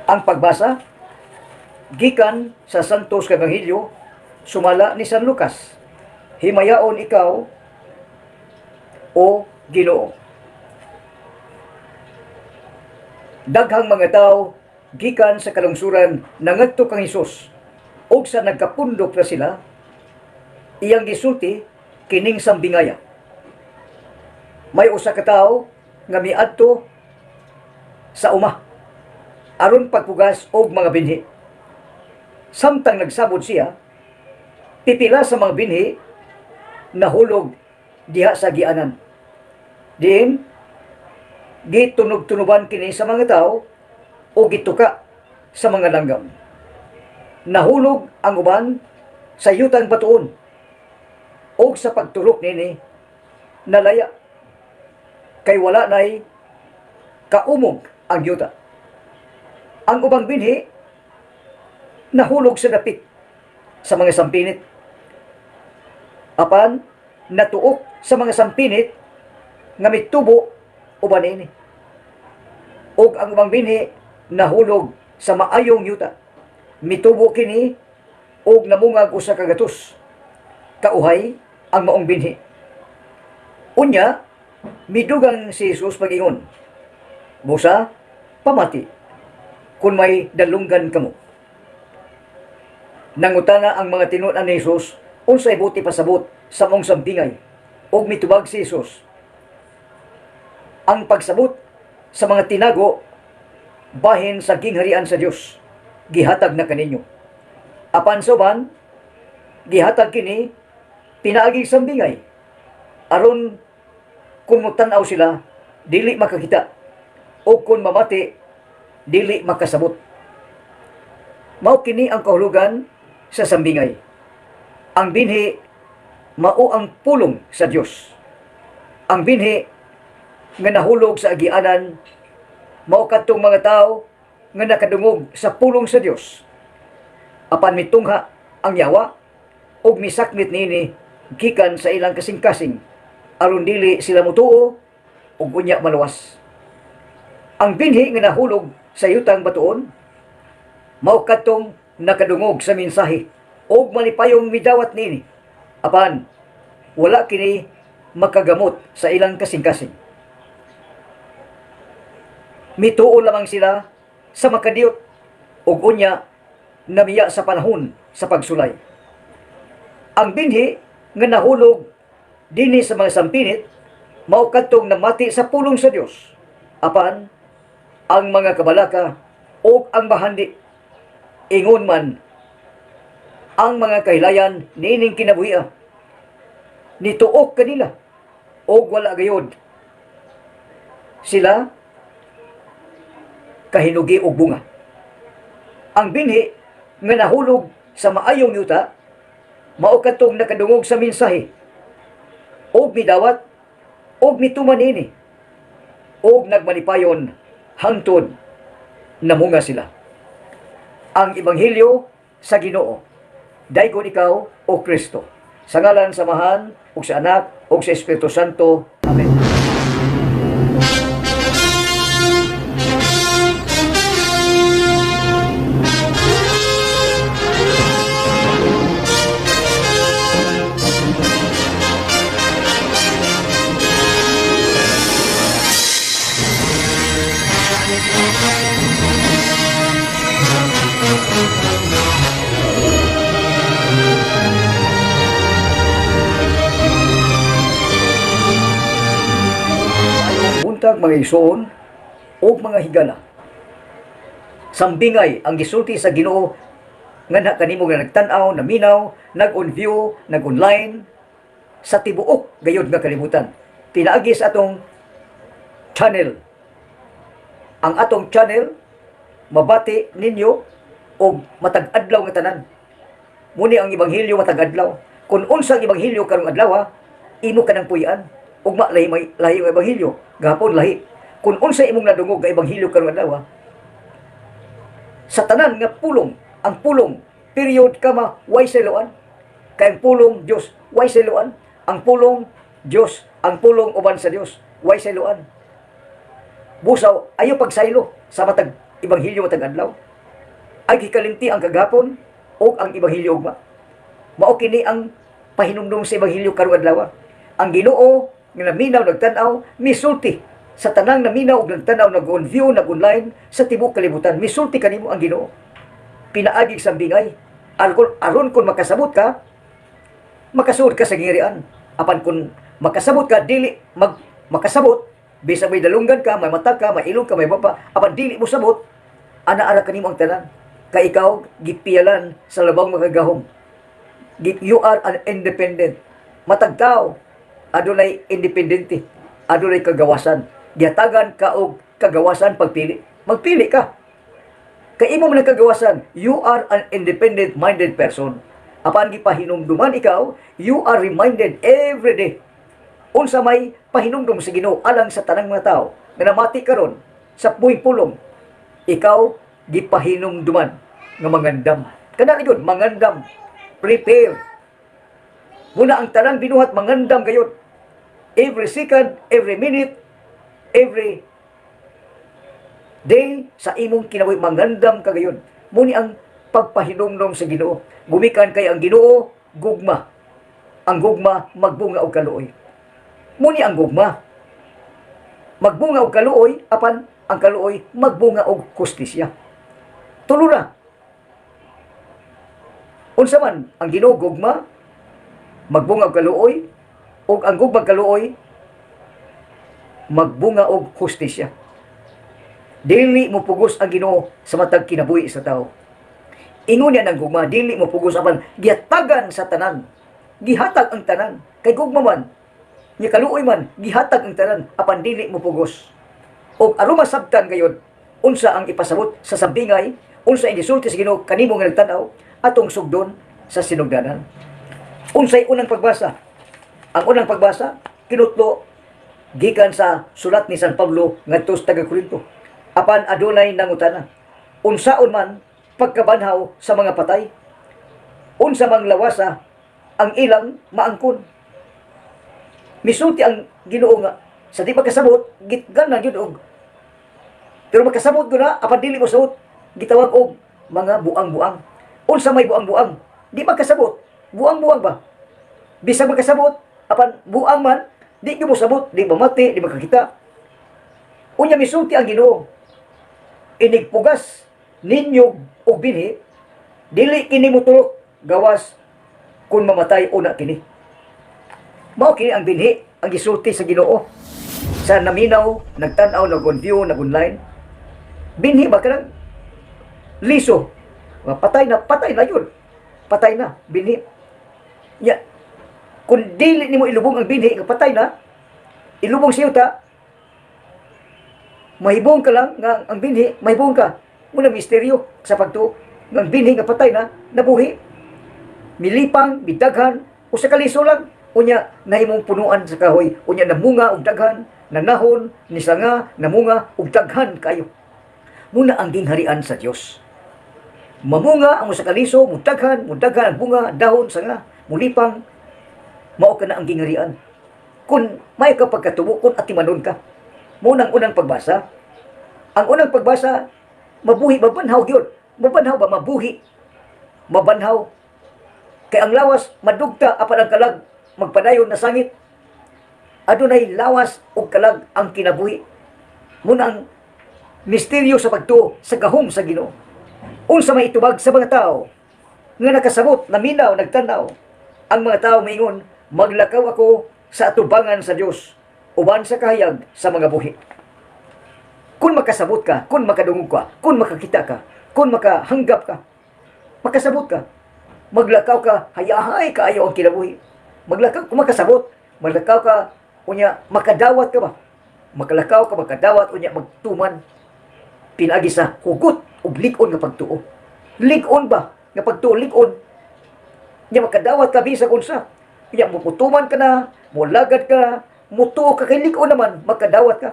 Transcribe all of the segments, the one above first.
Ang pagbasa gikan sa Santos Ebanghelyo sumala ni San Lucas. Himayaon ikaw, o Ginoo. Daghang mga tawo gikan sa kalungsuran nangadto kang Hesus, ug sa nagkapundok na sila, iyang gisulti kining sambingaya. May usa ka tawo nga miadto sa uma aron pagpugas og mga binhi. Samtang nagsabod siya, pipila sa mga binhi nahulog diha sa agianan. Diin gitunog-tunuban kini sa mga tao o gituka sa mga langgam. Nahulog ang uban sa yutang batuon og sa pagturok nini nalaya kay wala nay kaumog ang yuta. Ang ubang binhi nahulog sa dapit sa mga sampinit. Apan natuok sa mga sampinit nga mitubo uban niini. Ug ang ubang binhi nahulog sa maayong yuta. Mitubo kini ug namungag 100 kauhay ang maong binhi. Unya, midugang si Jesus pag-ingon, "Busa, pamati, kung may dalunggan kamo." Nangutana ang mga tinunan ni Jesus, unsay buot ipasabot sa maong sambingay, ug mitubag si Jesus, "Ang pagsabot sa mga tinago bahin sa gingharian sa Dios gihatag na kaninyo. Apan sa uban, gihatag kini pinaagi sambingay aron kung motan-aw sila dili makakita o kung mamati dili makasabot." Mao kini ang kahulugan sa sambingay. Ang binhi mao ang pulong sa Dios. Ang binhi nga nahulog sa agianan mao kadtong mga tao nga nakadungog sa pulong sa Dios. Apan mitungha ang yawa ug misakmit niini gikan sa ilang kasing-kasing aron dili sila motuo ug unya maluwas. Ang binhi nga nahulog sa yutang batuon mao kadtong nakadungog sa mensahe ug malipayong midawat niini. Apan wala kini makagamot sa ilang kasing-kasing. Mituo lamang sila sa makadiyot ug unya namiya sa panahon sa pagsulay. Ang binhi nga nahulog dinhi sa mga sampinit mao kadtong namati sa pulong sa Dios. Apan ang mga kabalaka ug ang bahandi, ingon man ang mga kahilayan niining kinabuhia, nituok kanila ug wala gayod sila kahinugi og bunga. Ang binhi nga nahulog sa maayong yuta mao kadtong nakadungog sa mensahe ug midawat ug mituman niini ug nagmalipayon hangtod namunga sila. Ang Ebanghelyo sa Ginoo. Daygon ikaw, o Kristo. Sa ngalan sa Amahan ug sa Anak ug sa Espiritu Santo. Amen. Buntag, mga igsoon ug mga higala. Sambingay ang gisulti sa Ginoo nganha kanimo nga nagtan-aw, naminaw, nag-on view, nag-online sa tibuok gayud nga kalibutan. Pinaagi sa atong channel. Ang atong channel mabati ninyo og matag adlaw nga tanan. Muni ang ebanghelyo matag adlaw. Kung unsa ang ebanghelyo karong adlaw, imo ka nang puy-an. Ugma lahi may lahi ang ebanghelyo, gahapon lahi. Kung unsa imong nadungog nga ebanghelyo karong adlaw, sa tanan nga pulong, ang pulong period kama way seloan. Kay ang pulong Dios way seloan. Ang pulong Dios, ang pulong uban sa Dios, way seloan. Busaw ayo pagsaylo sa matag Ebanghelyo matag adlaw. Ay gikalinti ang kagahapon ug ang Ebanghelyo ugma. Mao kini ang pahinumdum sa Ebanghelyo karong adlaw. Ang Ginoo nga naminaw, nagtan-aw, misulti sa tanang naminaw ug nagtan-aw, nag-on view, nag-online sa tibuok kalibutan. Misulti kanimo ang Ginoo. Pinaagi sa bingay. Aron kung makasabot ka, makasuod ka sa gingharian. Apan kung makasabot ka, dili makasabot, bisag may dalunggan ka, may mata ka, may ilong ka, may baba, apan dili mo sabot, ana ara kanimo ang tanan. Kay ikaw gipiyalan sa labang makagahom. You are an independent. Matag tao adunay independente, adunay kagawasan. Gihatagan ka og kagawasan pagpili. Magpili ka. Kay imo man ang kagawasan, you are an independent-minded person. Apan gipahinumduman ikaw, you are reminded every day. Unsa may pahinumdum sa Ginoo alang sa tanang mga tao nga namati karon sa buhing pulong, ikaw gipahinumduman nga mangandam. Kana gyud mangandam. Prepare. Muna ang tanang binuhat, mangandam gayud. Every second, every minute, every day sa imong kinabuhi, mangandam ka gayud. Muni ang pagpahinumdum sa Ginoo. Gumikan kay ang Ginoo gugma. Ang gugma magbunga og kaluoy. Muni ang gugma magbunga og kaluoy, apan ang kaluoy magbunga og hustisya. Tulo na. Unsa man ang Ginoo, gugma, magbunga og kaluoy, ug ang gugma kaluoy magbunga og hustisya. Dili mo pugos ang Ginoo sa matag kinabuhi sa tao. Ingon niya ng gugma, dili mo pugos, apan gihatagan sa tanan. Gihatag ang tanan. Kay gugma man, nya kaluoy man, gihatag ang tanan, apan dili mo pugos. Og aron masabtan gayud unsa ang ipasabot sa sambingay, unsa ang gisulti sa Ginoo kanimo nga nagtan-aw, atong sugdon sa sinugdanan. Unsay unang pagbasa? Ang unang pagbasa kinutlo gikan sa sulat ni San Pablo ngadto sa taga Corinto. Apan adunay nangutana, "Unsaon man pagkabanhaw sa mga patay? Unsa mang lawasa ang ilang maangkon?" Misulti ang Ginoo nga sa di makasabot gitgan na gyud og, pero makasabot ko na apan dili mo sabot, gitawag og mga buang-buang. Unsa may buang-buang? Di makasabot, buang-buang ba? Bisag makasabot apan buang man, di gyud mo sabot, di mamati, di makakita. Unya misulti ang Ginoo, "Inigpugas ninyo og binhi, dili kini motulok gawas kung mamatay una kini." Mao kini ang binhi ang gisulti sa Ginoo sa naminaw, nagtan-aw, nag-on view, nag-online. Binhi ba, kanang liso? Patay na, patay na yun. Patay na, binhi. Ya, kung dili nimo ilubong ang binhi, nga patay na, ilubong sa yuta, mahibong ka lang nga ang binhi, mahibong ka. Muna misteryo sa pagtuo. Nga ang binhi nga patay na, nabuhi. Milipang, midaghan, usa ka liso lang. Unya, nahimong punuan sa kahoy. Unya, namunga og daghan, nanahon, nisanga, namunga og daghan kayo. Muna ang gingharian sa Dios. Mamunga ang usa ka liso, mudaghan, mudaghan ang bunga, dahon, sanga, mulipang, mao ka na ang gingharian. Kung may ka pagkatubo, kung atimanon ka. Muna ang unang pagbasa. Ang unang pagbasa, mabuhi, mabanhaw gyud. Mabanhaw ba? Mabuhi. Mabanhaw. Kay ang lawas, madugta, apan ang kalag, magpadayon na sangit. Adunay lawas ug kalag ang kinabuhi. Muna ang misteryo sa pagtuo sa gahom sa Ginoo. Unsa may itubag sa mga tao nga nakasabot, naminaw, nagtanaw? Ang mga tao maingon, "Maglakaw ako sa atubangan sa Dios uban sa kahayag sa mga buhi." Kung makasabot ka, kung makadungog ka, kung makakita ka, kung makahanggap ka, makasabot ka, maglakaw ka, hayahay kaayo ang kinabuhi. Maglakaw, kung makasabot, maglakaw ka, unya, makadawat ka ba? Makalakaw ka, makadawat, unya, magtuman. Pinaagi sa hugot ug lig-on nga pagtuo. Lig-on ba? Nga pagtuo, lig-on. Nya makadawat ka bisag unsa. Nya muputuman ka na, mulagad ka, mutuo ka kay lig-on naman, makadawat ka.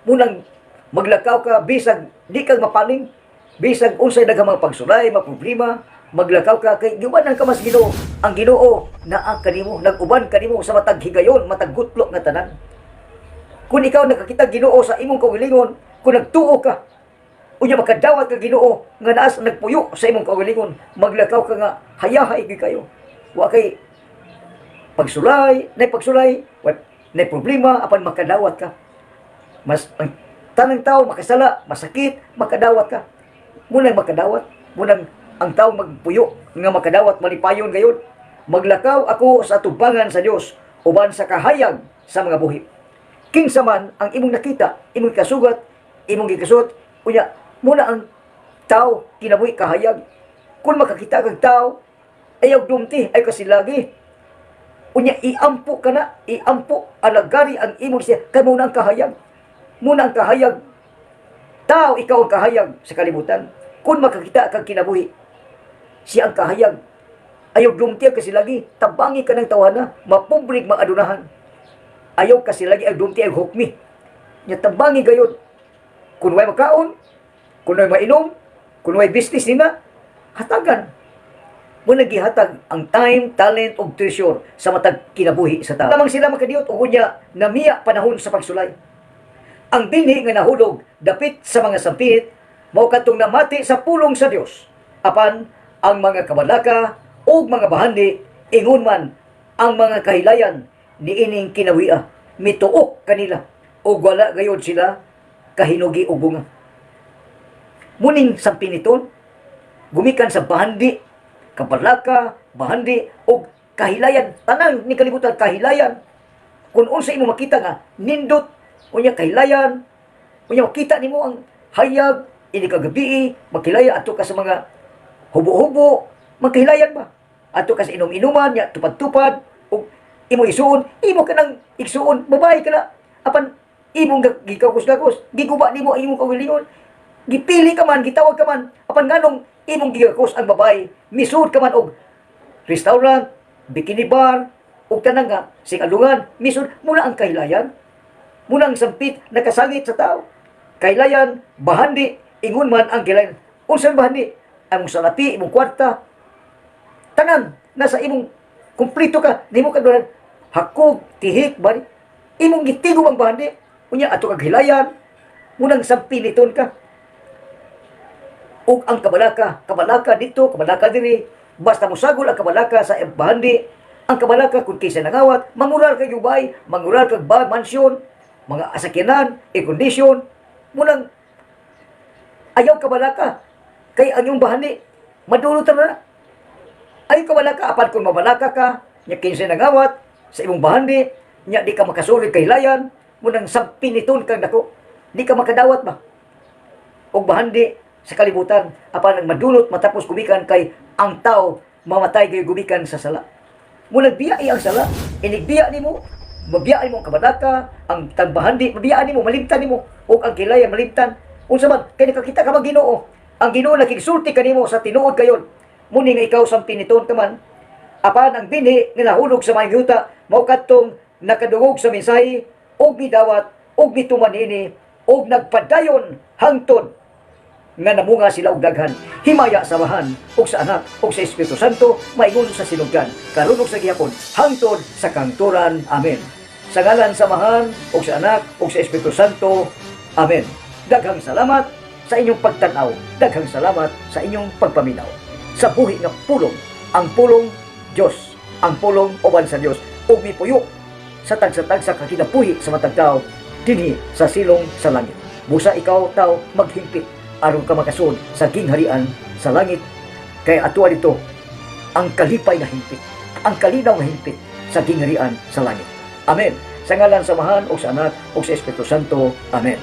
Munang maglakaw ka bisag di ka mapaning, bisag unsay daghang mga pagsulay, mga problema, maglakaw ka kay giubanan ka mas Ginoo. Ang Ginoo naa kanimo, nag-uban kanimo sa matag higayon, matag gutlo nga tanan. Kung ikaw nakakita Ginoo sa imong kaugalingon, kung nagtuo ka, Unya makadawat ka Ginoo nga naas nagpuyo sa imong kaugalingon, maglakaw ka nga hayahay gyud kayo. Wa kay pagsulay, nay pagsulay, wa nay problema apan makadawat ka. Mas ang tanang tao makasala, masakit, makadawat ka. Munang makadawat, munang ang tao magpuyo nga makadawat malipayon gayud. Maglakaw ako sa tubangan sa Dios uban sa kahayag sa mga buhi. Kinsa man ang imong nakita, imong kasugat, imong gikasuot, unya muna ang tao kinabuhi kahayag. Kung makakita kag tao, ayaw dumti, ay kasilagi. Unya iampo ka na, iampo, alagari ang imong siya, kay muna ang kahayag. Muna ang kahayag. Tao, ikaw ang kahayag sa kalibutan. Kung makakita kag kinabuhi, siya ang kahayag. Ayaw dumti ang kasilagi, tabangi ka ng tawhana, mapubrik maadunahan. Ayaw kasilagi ang dumti ang hukmi. Nya tabangi gayod. Kung way makaon, kung way mainom, kung way business nina, hatagan. Mo gihatag ang time, talent ug treasure sa matag kinabuhi sa tao. Lamang sila makadiyot ug unya namiya panahon sa pagsulay. Ang binhi nga nahulog dapit sa mga sampit mao kadtong namati sa pulong sa Dios. Apan ang mga kabalaka ug mga bahandi, ingon man ang mga kahilayan niining kinawia, mituok kanila ug wala gayod sila kahinugi og bunga. Muning sampiniton gumikan sa bahandi, kabalaka, bahandi ug kahilayan, tanan ni kalibutan kahilayan. Kung unsa imo makita nga nindot, unya kahilayan, unya makita nimo ang hayag ini kagabi, makilaya adto ka sa mga hubo-hubo, magkahilayan ba? Adto ka sa inom-inuman, nya tupad-tupad, ug imo isuon, imo ka nang igsuon, babae ka na, apan imong gikagos-gagos, giguba nimo ang imong kaugalingon, gipili ka man, gitawag ka man, apan nganong imong gigakos ang babae, misud ka man og restaurant, bikini bar, ug tanang nga singalungan, misud muna ang kahilayan, muna ang sampit nakasangit sa tao. Kahilayan, bahandi, ingon man ang kahilayan. Unsa ang bahandi? Ang imong salapi, imong kwarta, tanan nasa imong kumplito ka, nimo ka doon hakog, tihik, bari imong gitigob ang bahandi, unya ato kag hilayan, munang sampiliton ka. Ug ang kabalaka, kabalaka dito, kabalaka diri, basta mosagol ang kabalaka sa bahandi, ang kabalaka kung kinsa nangawat, mangural kag yubay, mangural kag ba, mansyon, mga asakyanan, air condition, munang ayaw kabalaka, kay ang iyong bahandi, madulot na. Ayaw kabalaka, apan kung mabalaka ka, nya kinsa nangawat, sa imong bahandi, nya di ka makasulod kahilayan, munang sampiniton kang dako, di ka makadawat ba? Og bahandi sa kalibutan, apan ang madulot matapos gumikan kay ang tao mamatay kay gumikan sa sala. Munang biya ang sala, inigbiya nimo, mabiya nimo ang kabalaka, ang tangbahandi, mabiya nimo, malimtan nimo, ug ang kilayan malimtan. Unsa man kay nakakita ka man Ginoo, ang Ginoo nakigsulti kanimo sa tinuod kayon. Muni nga ikaw sampiniton ka man, apan ang binhi nga nahulog sa maayong yuta mao kadtong nakadungog sa mensahe ug midawat ug mituman niini ug nagpadayon hangtod nga namunga sila og daghan. Himaya sa Amahan ug sa Anak ug sa Espiritu Santo, maingon sa sinugdan, karon ug sa gihapon, hangtod sa kahangturan. Amen. Sa ngalan sa Amahan ug sa Anak ug sa Espiritu Santo. Amen. Daghang salamat sa inyong pagtan-aw. Daghang salamat sa inyong pagpaminaw. Sa buhi nga pulong, ang pulong Dios, ang pulong uban sa Dios ug mipuyo sa tagsa-tagsa ka kinabuhi sa matag tao dinhi sa silong sa langit. Busa ikaw, tao, maghingpit aron ka makasud sa gingharian sa langit, kay atua dito ang kalipay nga hingpit, ang kalinaw nga hingpit sa gingharian sa langit. Amen. Sa ngalan sa Amahan ug sa Anak ug sa Espiritu Santo. Amen.